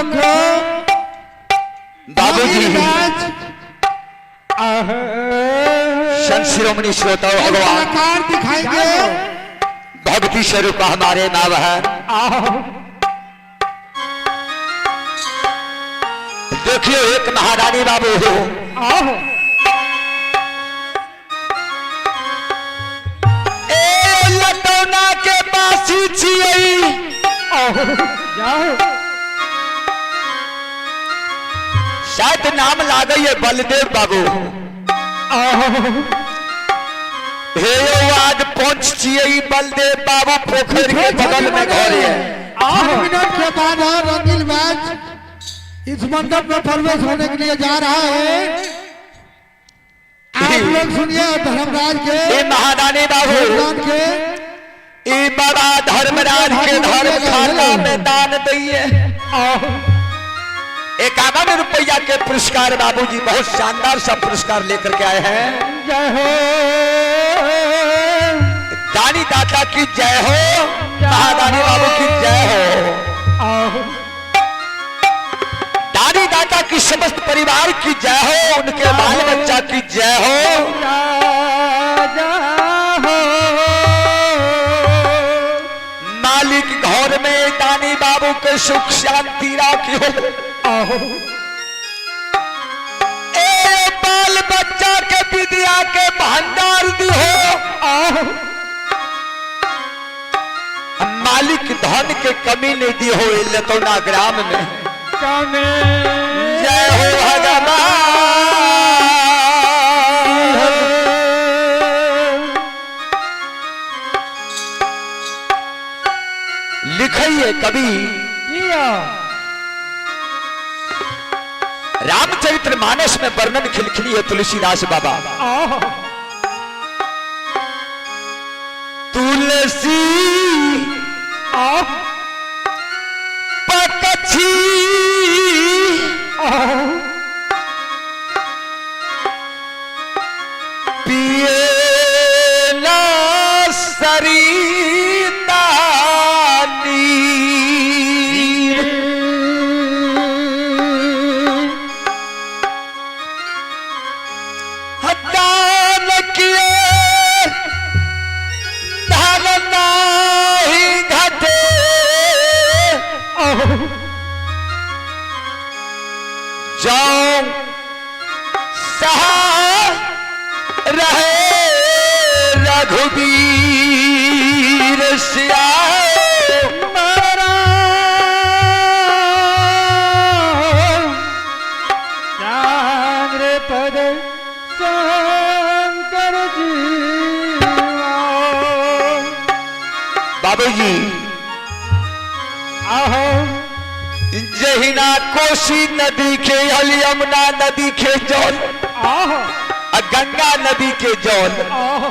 लोग को बाबूजी राज संत शिरोमणि श्रोता भगवान कलाकार दिखाएंगे। भक्ति स्वरूप हमारे माँ बहन। देखिए एक महारानी बाबू हो। ए लटौना के बासी छियै। शायद नाम लागै है बलदेव बाबू। हे आज पहुंच छियै बलदेव बाबू पोखर के बगल में घर है। 8 मिनट के बाद और रंगील बैच इस मंडप में प्रवेश होने के लिए जा रहा है। आप लोग सुनिए धर्मराज के ए महादानी बाबू योगदान के ई बाबा धर्मराज के धर्म खाता में दान दिए 51 रुपया के पुरस्कार बाबूजी बहुत शानदार सा पुरस्कार लेकर के आए हैं। जय हो दानी दाता की जय हो, महादानी बाबू की जय हो। दानी दाता की समस्त परिवार की जय हो, उनके बाल बच्चा की जय हो। मालिक घर में दानी बाबू के सुख शांति राखी हो। ए बाल बच्चा के विद्या के भंडार दी हो। मालिक धन के कमी नहीं दी हो लतौना ग्राम में। जय हो भगवान। लिखिए कवि रामचरित्र मानस में वर्णन खिलखिली है तुलसीदास बाबा। तुलसी पक्षी पिए ना सरिता नीर। दान किए धन नाही घटे। जाऊं सहा रहे रघुबीर सिया। चांद्र पद शंकर जी। बाबूजी आहो जहिना कोसी नदी के हल यमुना नदी के जल आहो आ गंगा नदी के जल आहो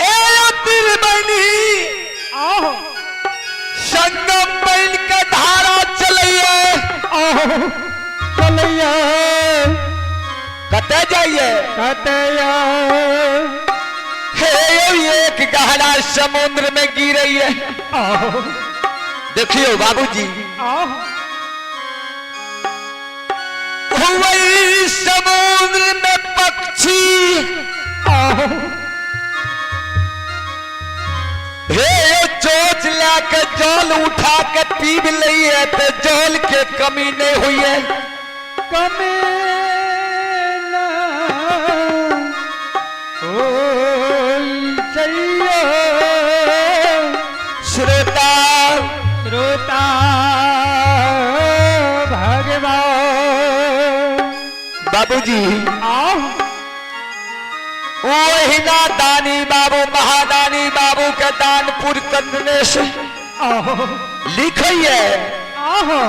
ए त्रिवेणी आहो संगम बन के धारा चलैये। आहो चलैया कतऽ जाइए? कतया हे एक गहरा समुद्र में गिरैये। आहो देखियो बाबूजी आहो वही समुद्र में पक्षी आहो हे चोच लेके जल उठा के पीब लई है तो जल के कमी नहीं हुई है। कमी ना होई चाहिए। श्रोता श्रोता भगवान बाबूजी आहो वही ना दानी बाबू महादानी बाबू के दानपुर करने से आहो लिखिए आहो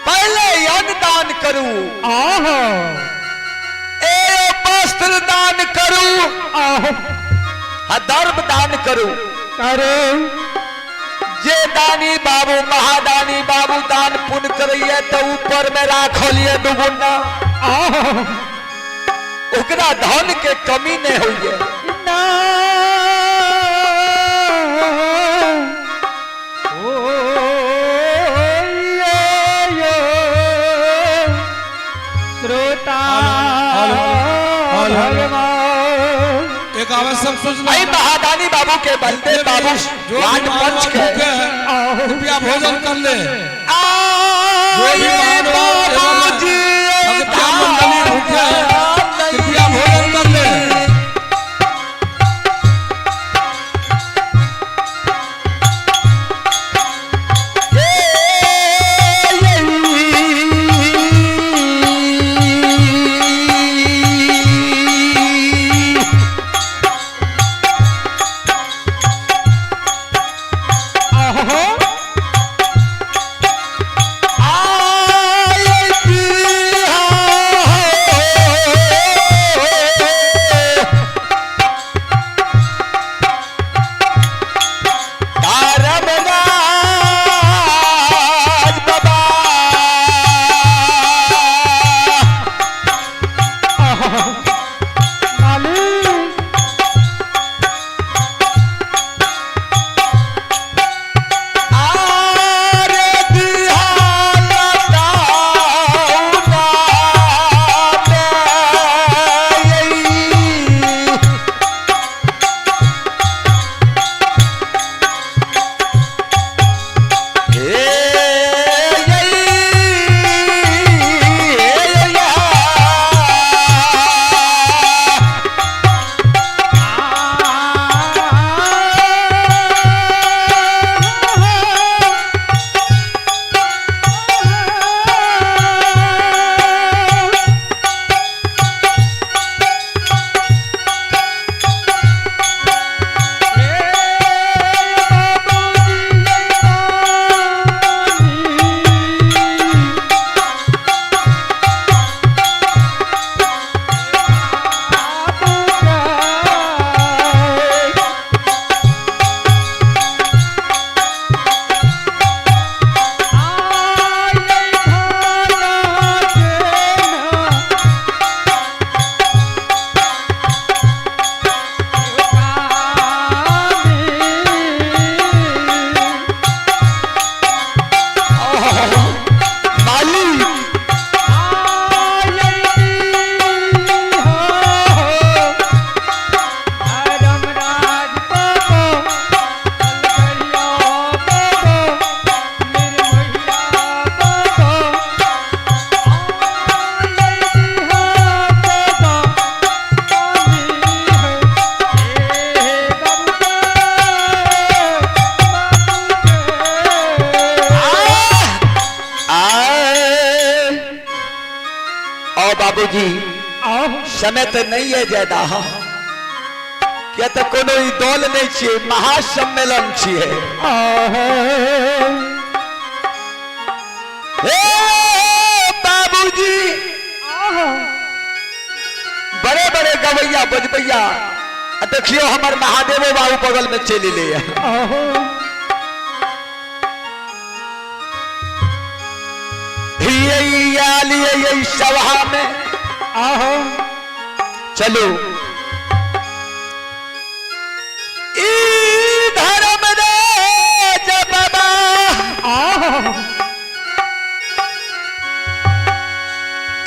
पहले अन्न दान करू आहो ए वस्त्र दान करू आहो आ धर्म दान करू। करो जे दानी बाबू महादानी बाबू दान पुण्य करैये तो ऊपर में राखल ये दुगुना। आहो ओकरा धन के कमी नहीं होइए। ना होई। भगवान। एक आवश्यक सूचना। भाई महादानी बाबू के बलदेव बाबू जो भी वार्ड पंच महानुभाव के भूखे हैं कृपया भोजन कर ले। जो भी आए महानुभाव एवं बाबूजी भक्त्या मंडली भूखे हैं कृपया भोजन कर ले। आहो। धर्मराज बाबा आहो। मालिक। आरे दिहाल दाउना में हे हे। मालिक आओ बाबूजी, समय तो नहीं है ज्यादा, क्या तो कोनो ई दल नहीं छिए, महासम्मेलन छिए। हे बाबूजी, बड़े बड़े गवैया बजबैया आ देखियो हमर महादेवो बाबू बगल में चलि ले। आलिए सभा में चलो ई धर्म राज बाबा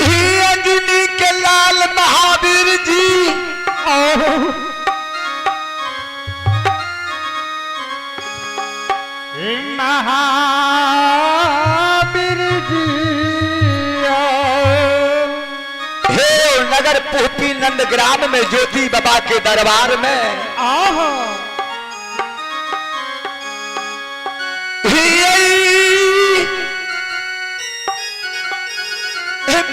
ई अंजनी के लाल महावीर जी महावीर जी। हे नगर पुहपी नंद ग्राम में ज्योति बाबा के दरबार में आहो। ही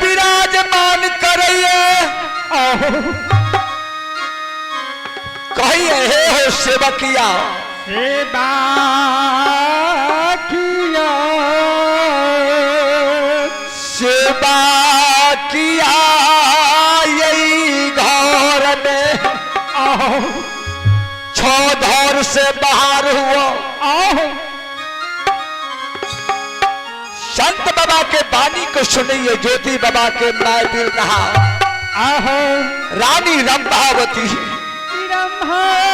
विराजमान करैये। आहो। कहिए हे हो सेवकिया सेवा किया। सेवा किया यही घर में आहो। छो धौर से बाहर हुआ। आहो। संत बाबा के बानी को सुनिए, ज्योति बाबा के मैं भी रहा आहो। रानी रंभावती रंभावती।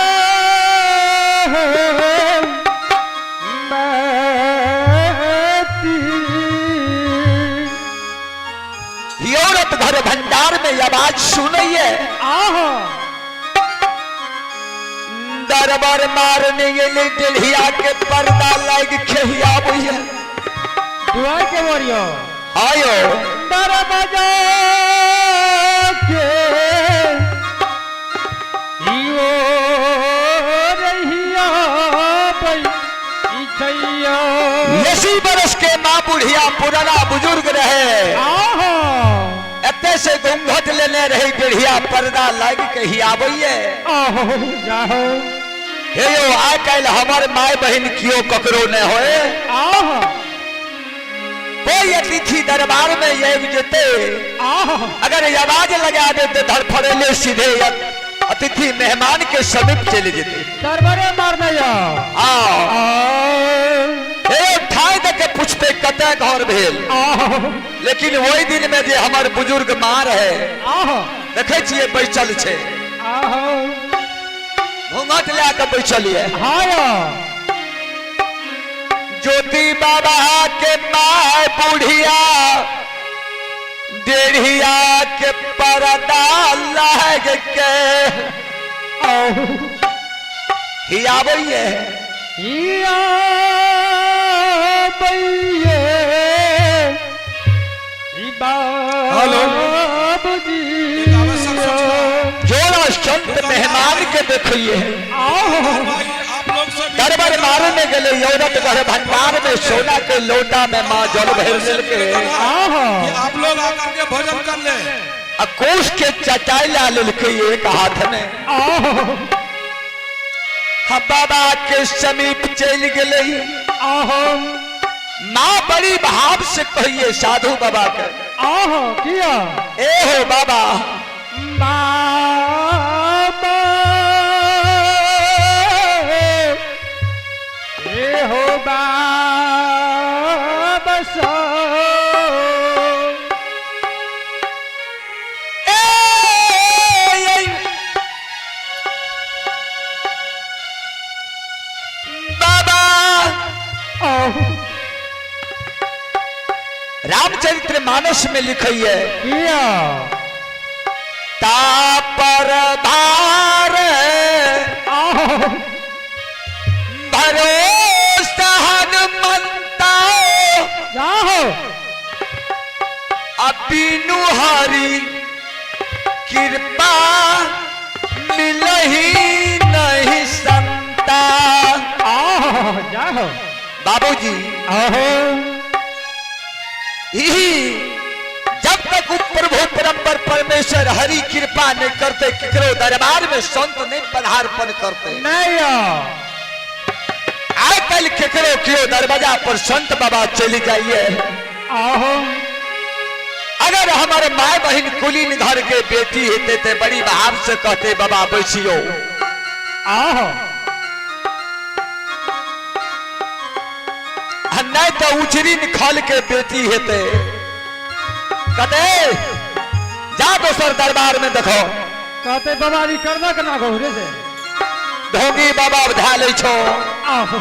ही औरत घर घर भंडार में आवाज सुनैये। आहो। दरबार मारने गेले डेढ़िया के पर्दा लाग खेहिया बुझे। दुआर के बोरियो। आयो। दरवाजा के इो रहिया पई इछैया। 80 बरस के माँ बुढ़िया पुराना बुजुर्ग रहे। आहो। एते से घूंघट लेने रहे डेढ़िया पर्दा लाग के हियाबैये। आहो जाहो। हे यो आइ काल्हि हमर my बहिन कियो ककरो नहीं होए। आहो। कोई अतिथि दरबार में आबि जेते, आहो। अगर आवाज लगा देते धड़फड़ेले सीधे अतिथि मेहमान के समीप चले जेते। दरबारे मारने जाओ। आओ। आओ। हे ठाई दे के पूछते कते घर भेल। आहो। लेकिन वही दिन में जे हमर बुजुर्ग माँ रहे, आहो। देखे छियै बैसल छै। आहो। घूंघट लए के बैसल ये। हायो। ज्योति बाबा के माँ बुढ़िया डेढ़िया के पर्दा लग के आहो। हियाबैये। हियाबैये। ई हेलो। बाबूजी। एक आवश्यक सूचना। जोड़ा संत मेहमान के देखिए। आहो। भाई आप लोग से भी दरबार मारने गेले औरत घर भंडार में सोना के लोटा में माँ जल भर लेलके। आहो। कि आप लोग आकर के भोजन कर ले। आ कोष के चटाई ला लेलके एक हाथ में। आहो। हम बाबा के समीप चल गेले। आहो। माँ बड़ी भाव से कहिए साधु बाबा के। आहो किया। ए हो बाबा। बाबा ए हो बाबा सो। ए, ए, बाबा। आहो। रामचरित्र मानस में लिखिए। किया। तापर भार आहो। भरोसा हनुमंता जाहो। अबीनु हरि कृपा मिलही नहीं संता। आहो जाहो। बाबूजी। आहो। यही जब तक प्रभु परम्पर परमेश्वर हरि कृपा नहीं करते केकरो दरबार में संत नहीं पधार्पण करते। नहीं। आइ काल्हि केकरो केओ दरवाजा पर संत बाबा चली जाइए। आहो। अगर हमारे my बहन कुलीन घर के बेटी हेते ते बड़ी भाव से कहते बाबा बैसियो। आहो। आ नहीं तो उचरीन खल के बेटी हेते कहते जा दोसर दरबार में देखो। कहते बाबा जी करना केना घोरे से। ढोंगी बाबा धा लै छो। आहो।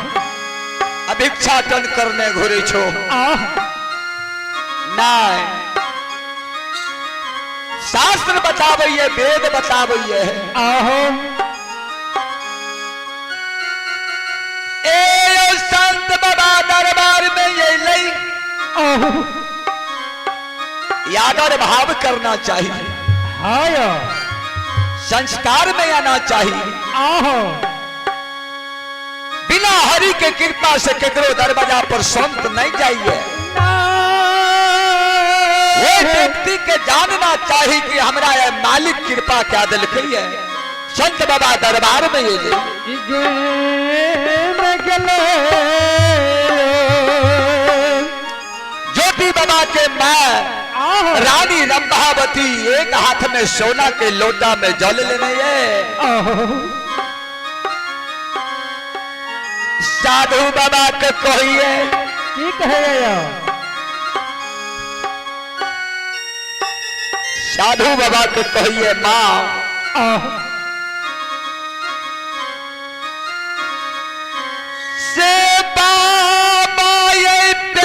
आ भिक्षाटन करने घुरे छो। आहो। नहीं शास्त्र बताबैये वेद बताबैये। आहो। ए संत बाबा दरबार में अयलै। आहो। यादर भाव करना चाहिए। हाय। संस्कार में आना चाहिए। आहो। बिना हरि के कृपा से केकरो दरवाजा पर संत नहीं जाइए। वो व्यक्ति के जानना चाहिए कि हमरा ये मालिक कृपा क्या दिलकै है। संत बाबा दरबार में अयलै। ज्योति बाबा के माँ आहो। रानी रंभावती एक हाथ में सोना के लोटा में जल लेने ये। आहो। साधु बाबा के कहिए। की कहे? साधु बाबा के कहिए माँ। आहो। से बाबा ये प्यारे।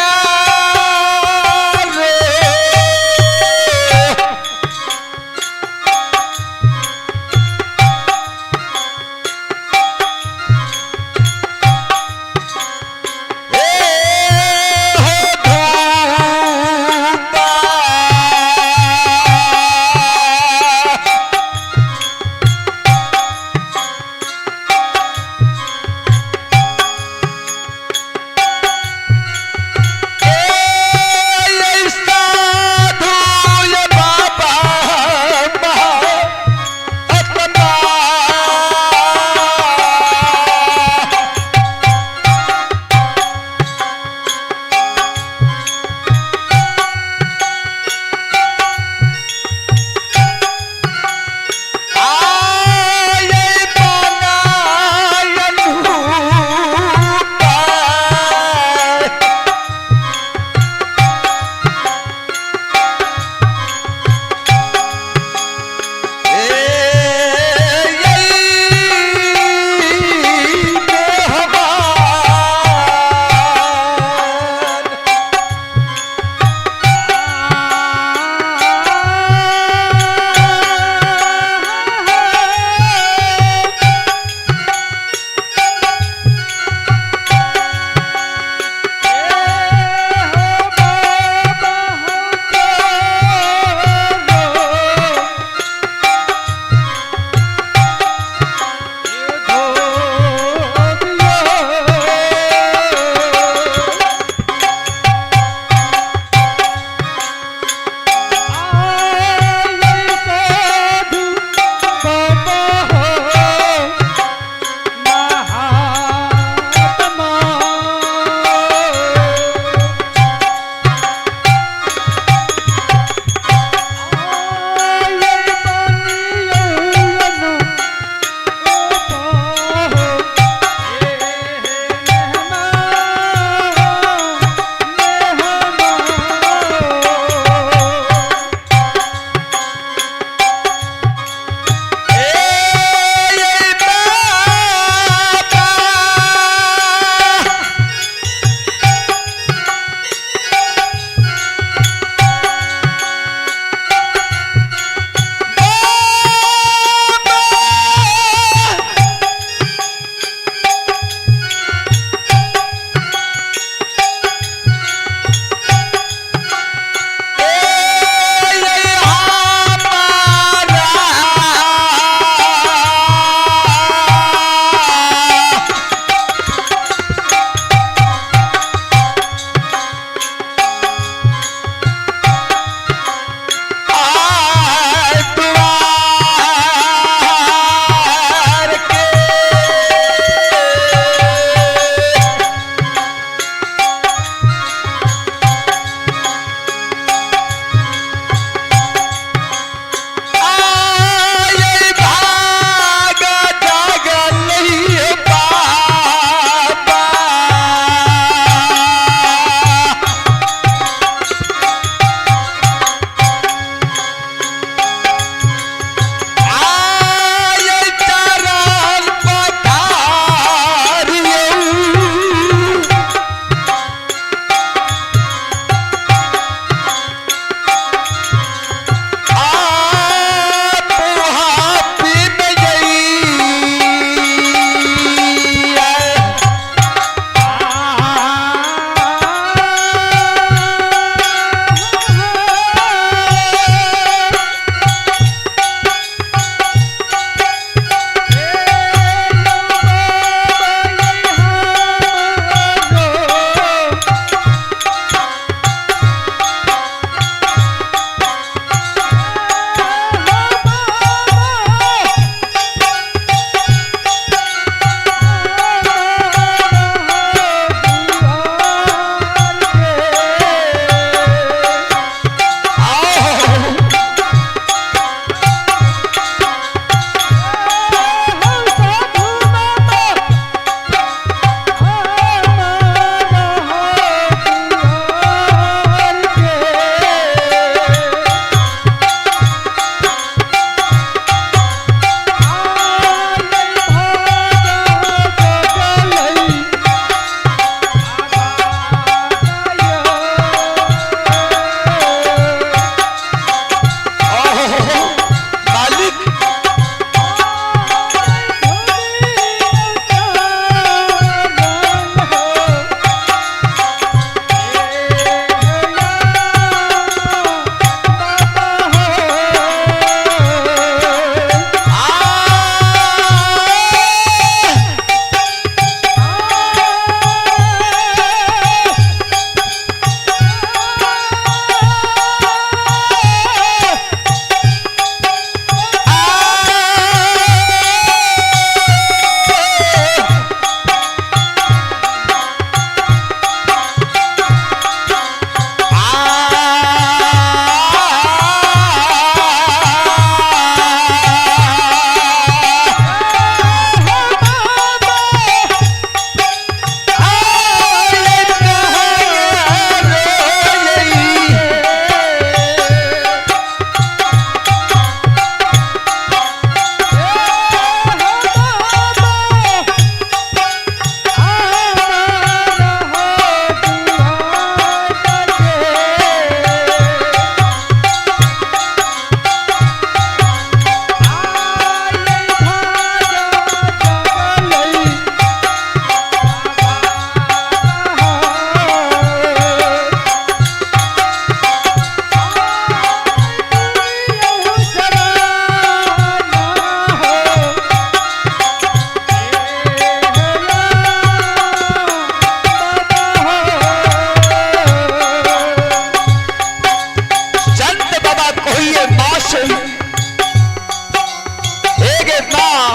माँ।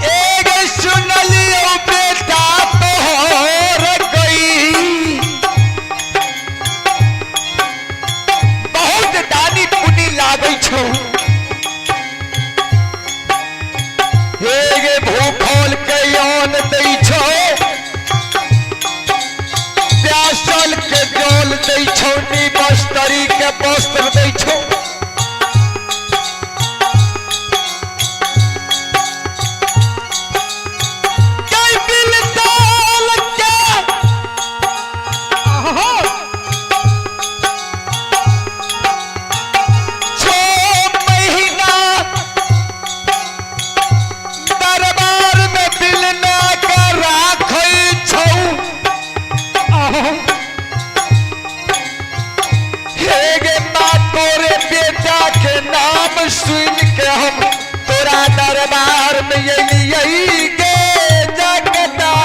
एक सुनलियो बेटा तोहर गई, बहुत दानी पुनी लागै छौ। हे गे भूखल के यौन दै छौ, प्यासल के जल दै छौ, निवस्त्री के वस्त्र दै छौ। कै बिल दाल के छो महीना दरबार में बिल ना के राखै छौ। हे गे माँ, तोरे बेटा के नाम सुन के हम तोरा दरबार में एलियै गे जगदम्बा।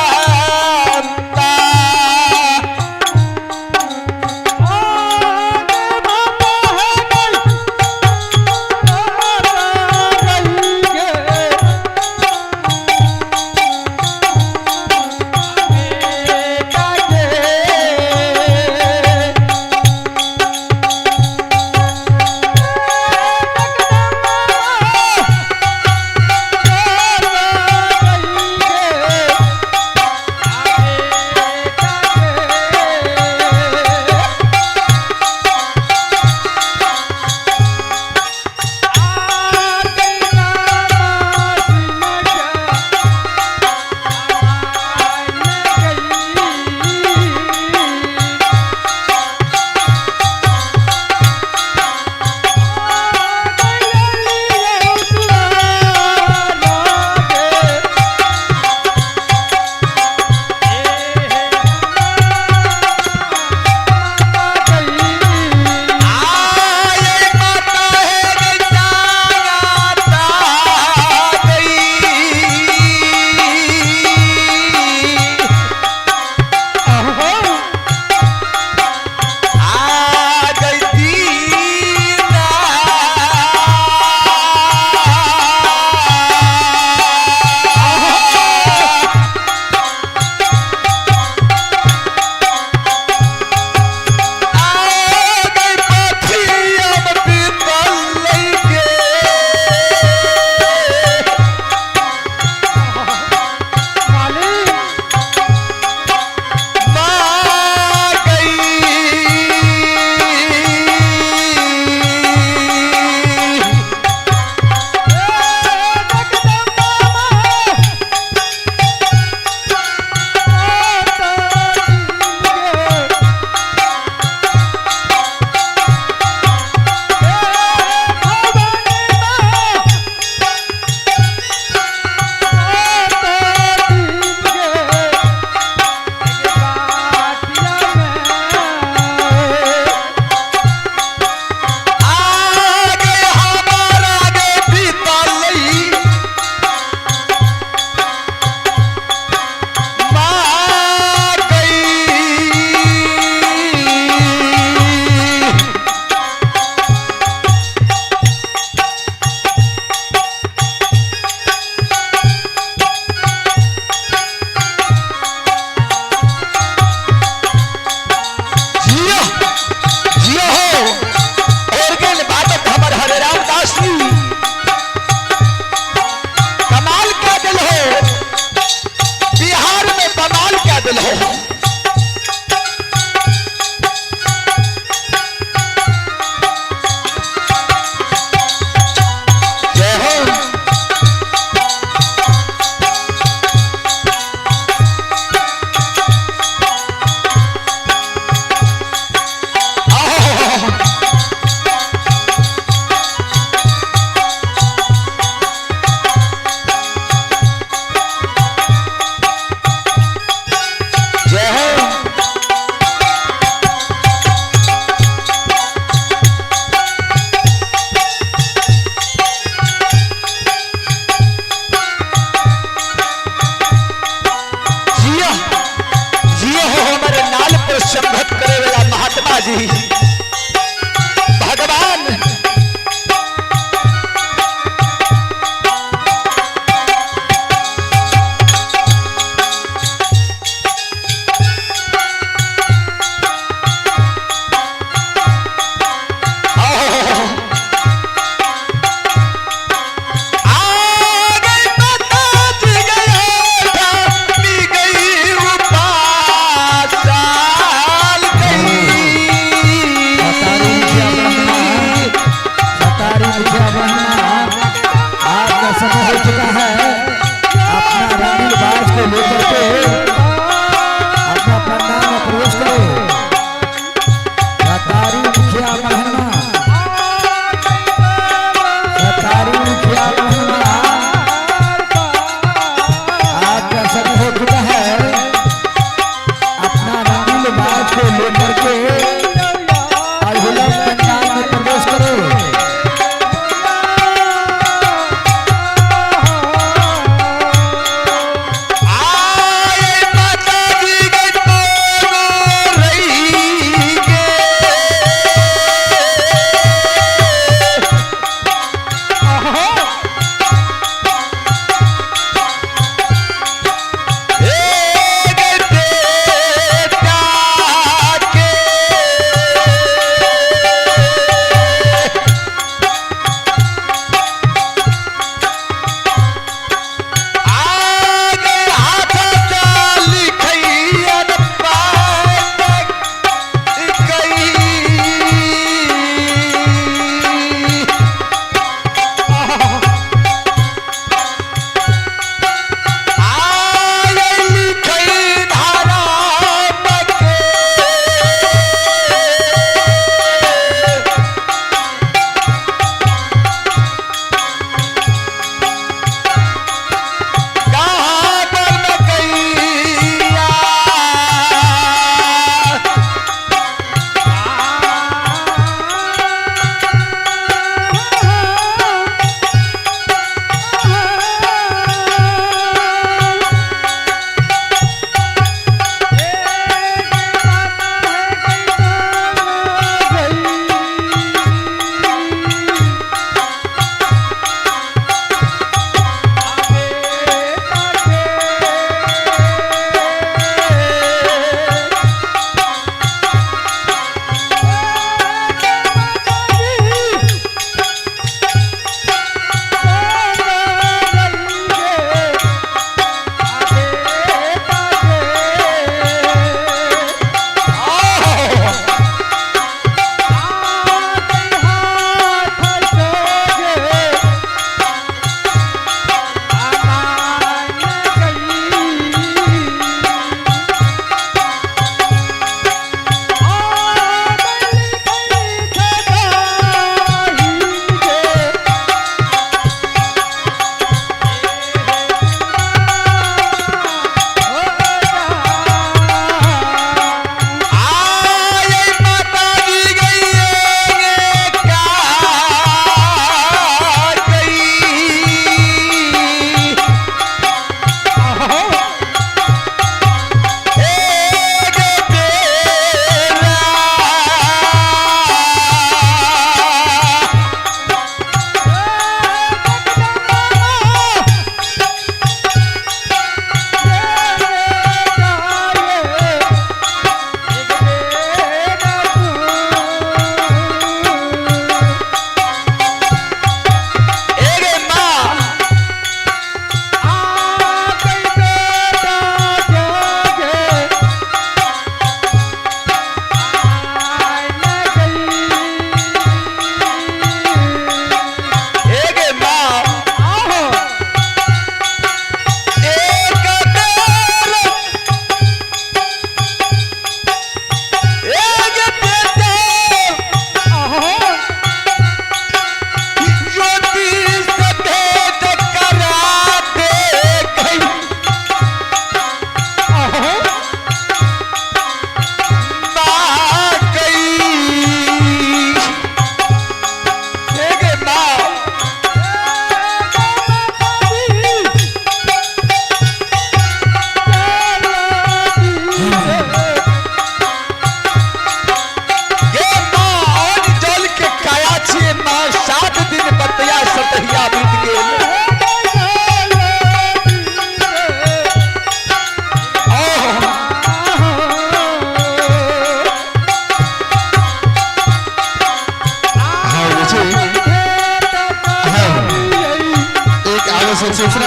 आवश्यक सूचना।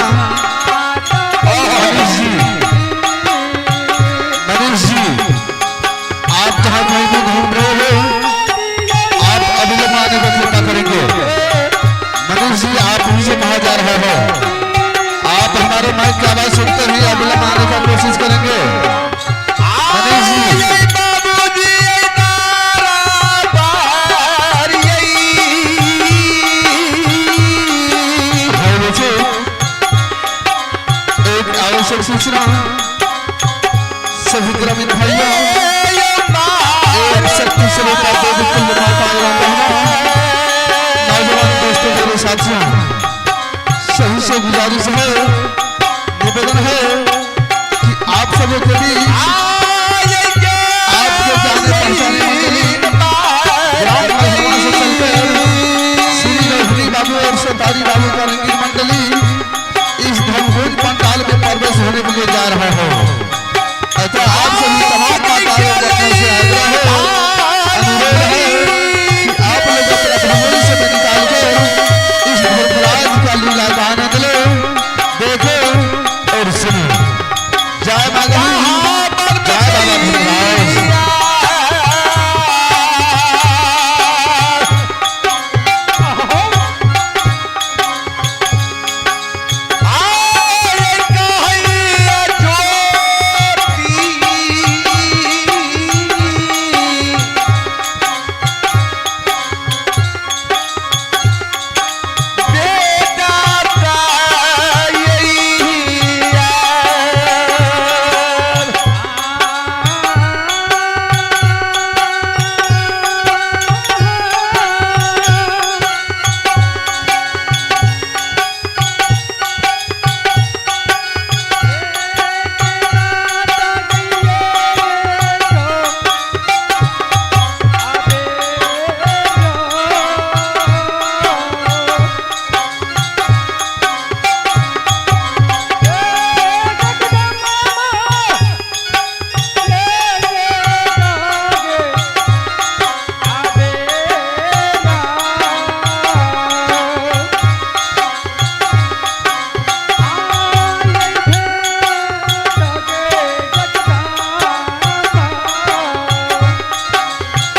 मनीष जी, मनीष जी, आप जहां कहीं भी घूम रहे हो, आप अविलंब आने का कृपा करेंगे। मनीष जी, आप ही से कहा जा रहा है, आप हमारे माइक की आवाज सुनते ही अविलंब आने का कोशिश करेंगे। मनीष जी। बाबूजी दरबार यई। भाई बच्चे, एक आवश्यक सूचना, सभी ग्रामीण भाइयों, एक शक्ति से लेकर दो तुल्य माता एवं बहनों, नौजवान दोस्तों, मेरे साथियों, सभी से गुजारिश है, निवेदन है कि आप सभी के बीच आपके जाने पहचाने मंडली ग्राम महेवा से चलकर श्री रोहिणी बाबू और सतारी बाबू का रंगीन मंडली इस धर्मभूज पंडाल में प्रवेश होने के लिए जा रहा है। अतः आप सभी तमाम माताओं बहनों से आग्रह है, अनुरोध है कि आप लोग अपना धर्मभूमि से निकाल कर इस धर्मराज का लीला का आनंद लो, देखो और सुनो। जय माता, जय बाबा धर्मराज।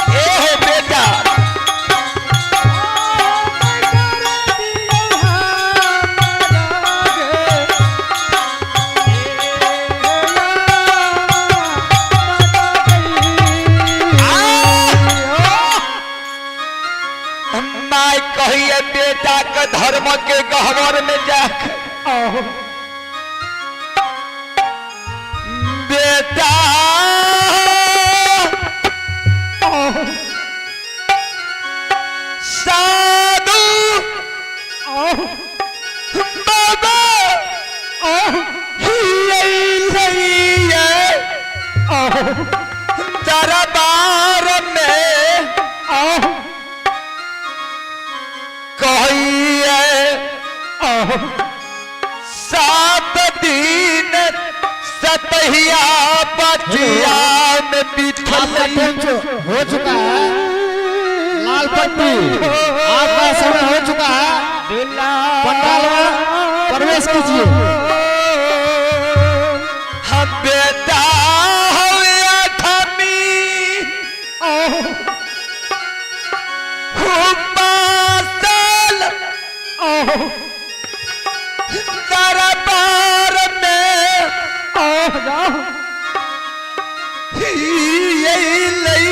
ए हो बेटा। माय कहिए बेटा के धर्म के गहवर में जाके, बेटा साधु बाबा दरबार में कहिए 7 दिन सतहिया बचिया में आपका बिठल। टाइम हो चुका है। लाल पट्टी, आपका समय हो चुका है, पंडाल में प्रवेश कीजिए। हम बेटा हवे अठमी हुबासल दरबार में यही लई।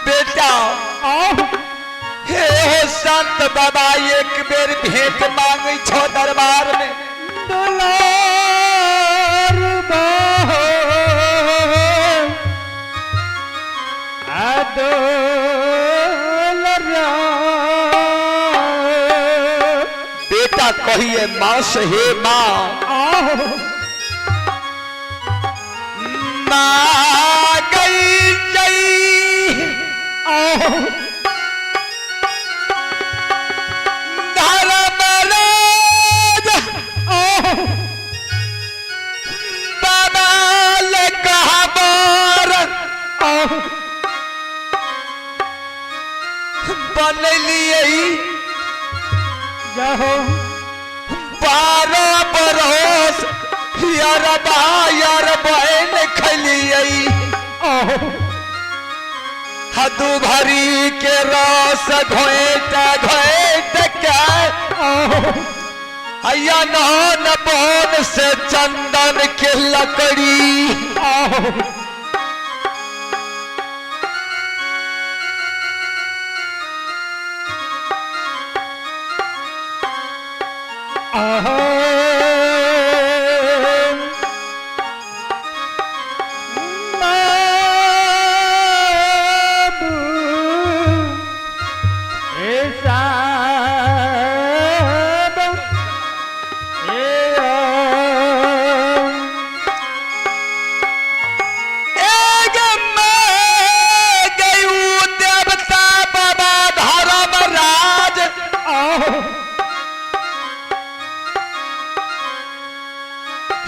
बेटा, हे हो संत बाबा, एक बेर भेंट मांगे छो दरबार में। दुलार बहो बेटा कहिए माँ से, हे माँ, माँ गई जई धर्मराज बाबा ले कहबर बनलिए। जय हो। 12 बरस यारबा यार बहन खलियै। हदू भरी के रस घोट घोट के हैया नौन बोन से चंदन के लकड़ी। देवता बाबा धर्मराज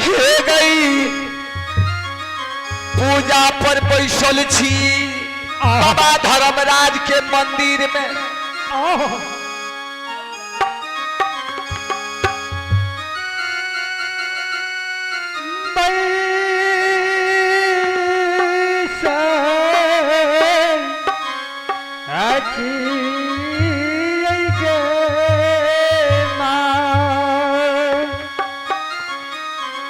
हे गई पूजा पर बैसल छी बाबा धर्मराज के मंदिर में।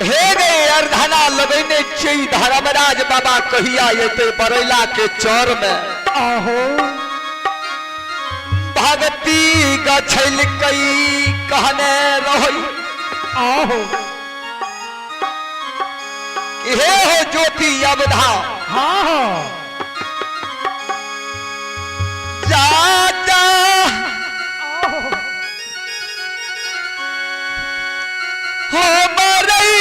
हे गे अर्धना लगैने छी धर्मराज बाबा कहिया एते बरैला के चौर में। भगती गछलकई कहने रही कि हे हो ज्योति अवधा जा जा हो मरई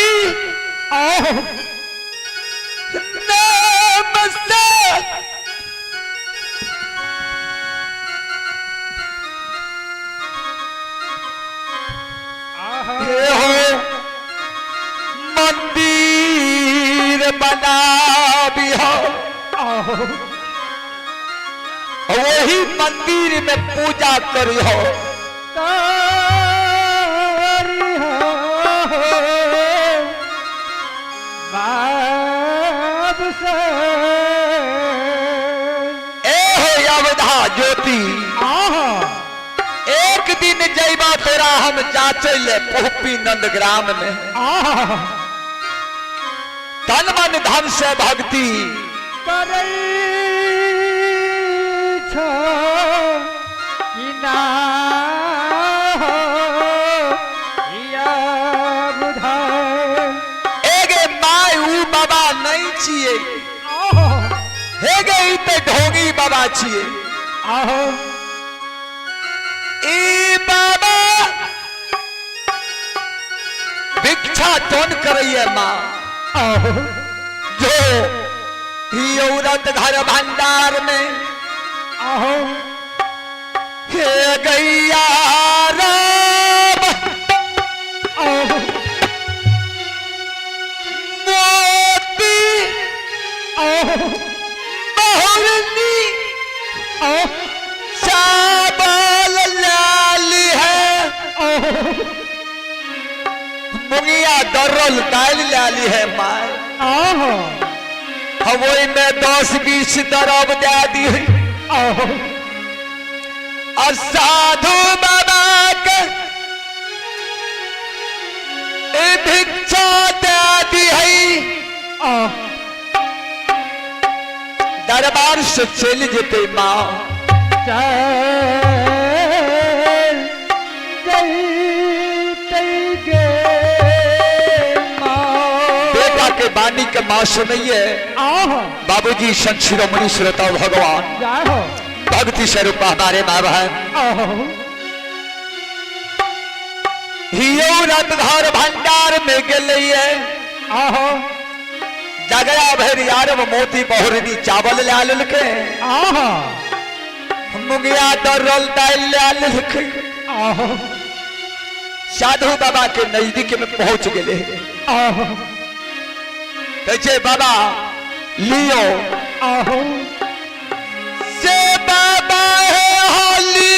नाम से हे हो मंदिर बनाबी हो, वही मंदिर में पूजा करी हो। ए हो अवधा ज्योति, एक दिन जैबा तोरा हम जाचे ले पोपी नंदग्राम में। तन मन धन से भक्ति एगे my ऊ बाबा नहीं छिए, हे गे ई ते ढोंगी बाबा छिए। ई बाबा भिक्षा टोन करैये माँ, जो ही औरत घर भंडार में हे गैया राम मोती बहुरनी चावल लाली है, मुंगिया दर्रल दाल लाली है माँ। हवई में 10-20 दरब दे दी और साधु बाबा के भिक्षा दे दी है। दरबार से चल जेते माँ। बेटा के बानी के माँ सुनिए बाबूजी संत शिरोमणि श्रोता भगवान भक्ति स्वरूप हमारे माँ बहन हियो रत घर भंडार में गेलिए जगरा भर यारब मोती बहुरनी चावल ला लेलकै, मुंगिया दर्रल दाल ला लेलकै। साधु बाबा के नजदीक में पहुंच गेले। कहै छै बाबा लियो से बाबा हे होली।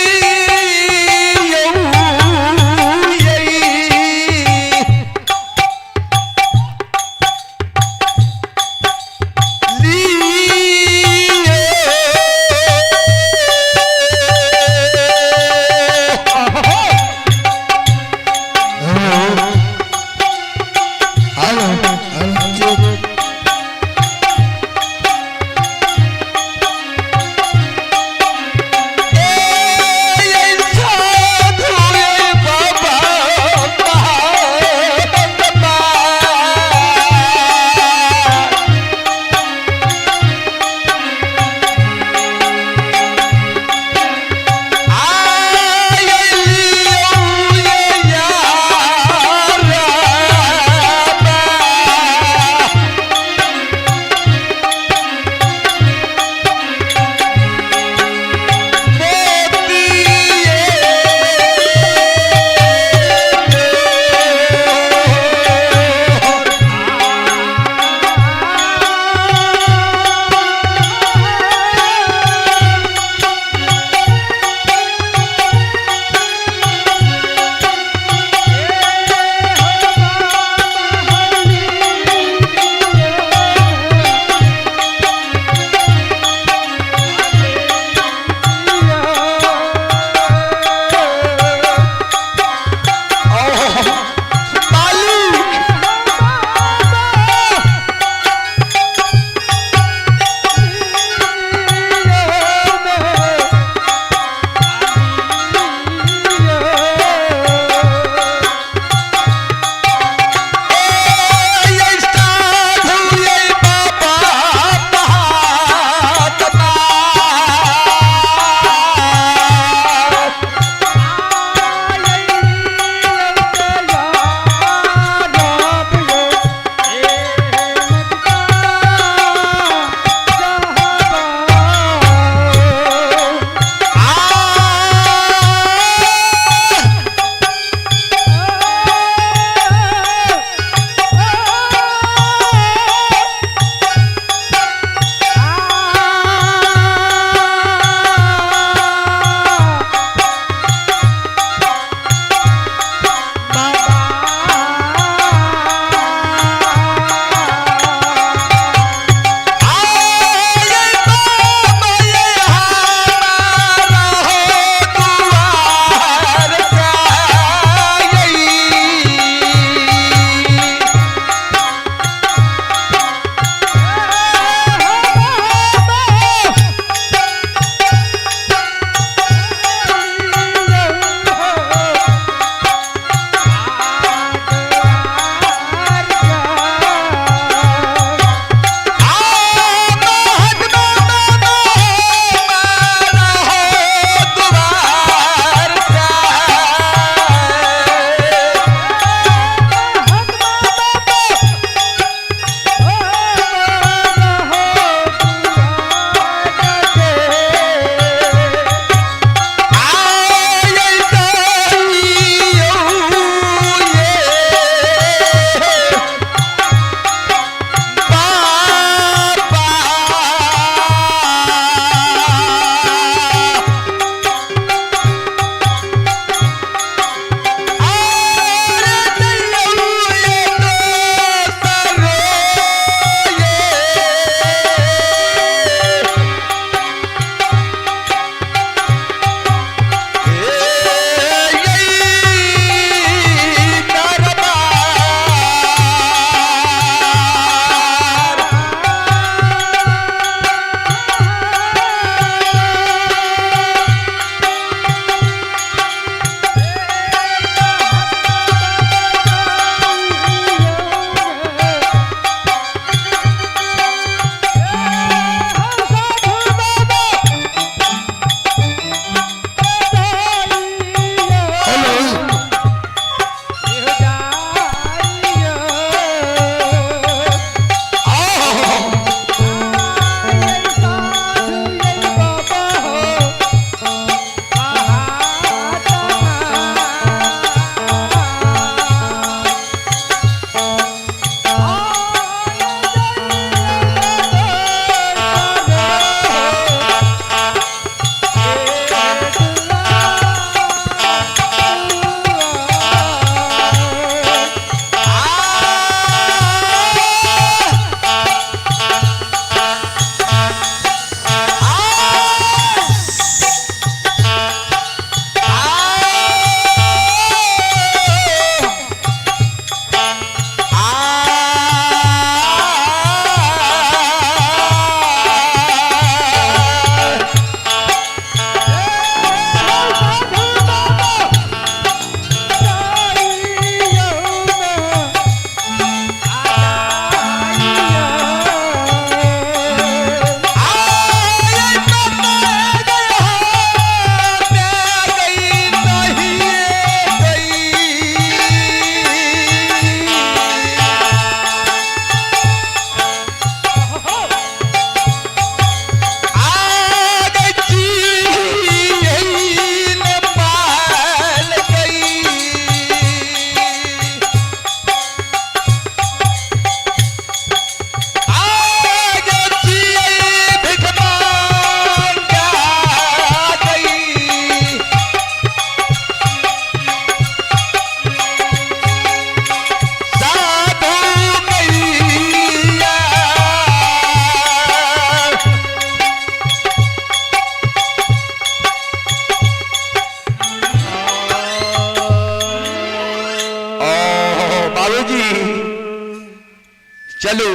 चलू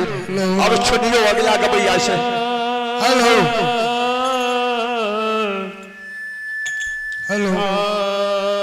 अब सुनियो अगला गबैया से। Hello hello.